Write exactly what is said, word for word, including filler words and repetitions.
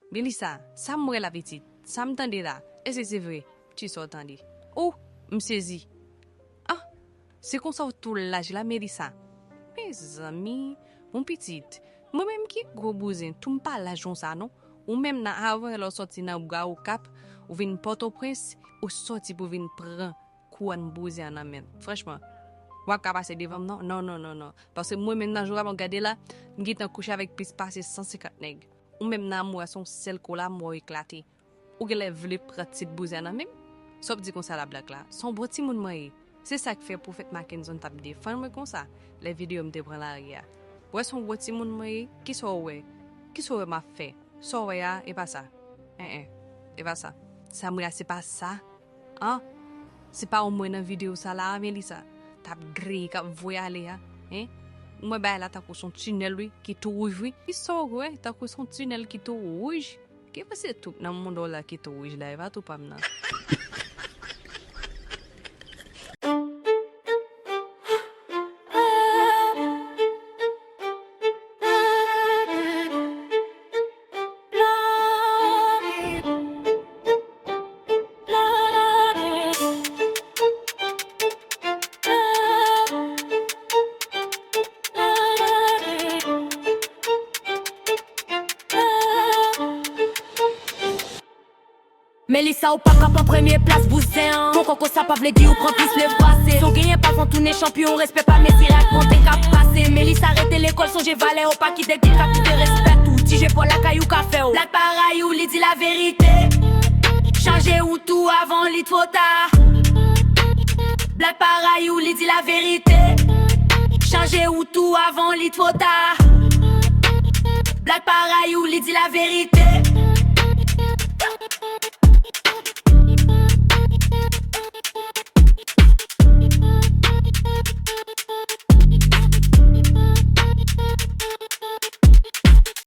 Melissa, sa m wè la pitit, sa m tande la, èske se vre? Ti sa w tande. Oh, m sezi. Ah, se konsa w tou laj la, Melissa? Mezanmi, mon pitit, mwen menm ki gwo bouzen, tou m pa laj konsa non. Ou menm nan avan lè w sòti nan bwa Okap, ou vin Pòtoprens, ou sòti pou vin pran kouwòn bouzen an nan men. Franchman, w ap ka pase devan m non? Non, non, non, non. Paske mwen menm nan jou a m ap gade la, m gentan kouche avèk plis pase san senkant nèg. Ou menm nan amour a se yon sèl kou la m wè w eklate. Ou genlè vle pran tit bouzen an nan men m? Sa w ap di konsa la blak la? Se yon bon timoun mwen ye. Se sa k fè Pwofèt Mackenson t ap defann mwen konsa lè videyo m te pran lari a. Ou wè se yon gwo timoun mwen ye? Kisa w wè? Kisa w wè m ap fè? Sa w wè a, e pa sa. En en, e pa sa. Sa m wè a, se pa sa. An? Se pa w m wè nan videyo sa la a, Melissa? T ap griye, k ap voye ale a. En? Ou wè bagay la tankou se yon tinèl wi, ki tou wouj wi. Kisa w wè? Tankou se yon tinèl ki tou wouj? Ki pa se tout nan mond w la ki tou wouj la, e pa tou pa m nan. Melissa, ou pa ka pran premye plas bouzen an. Bon koko, sa pa vle di ou pran plis le pase. Si w genyen pa fon tounen chanpyon, respè pa mezire ak monte k ap pase. Melissa, rete lekòl, sonje valè w, pa kite gid ka kite respè tou. Ti je pa lakay ou ka fè w. Black pa rayi w, li di laverite. Chaje ou tou avan li two ta. Black pa rayi w, li di laverite. Chaje ou tou avan li two ta. Black pa rayi w, li di laverite.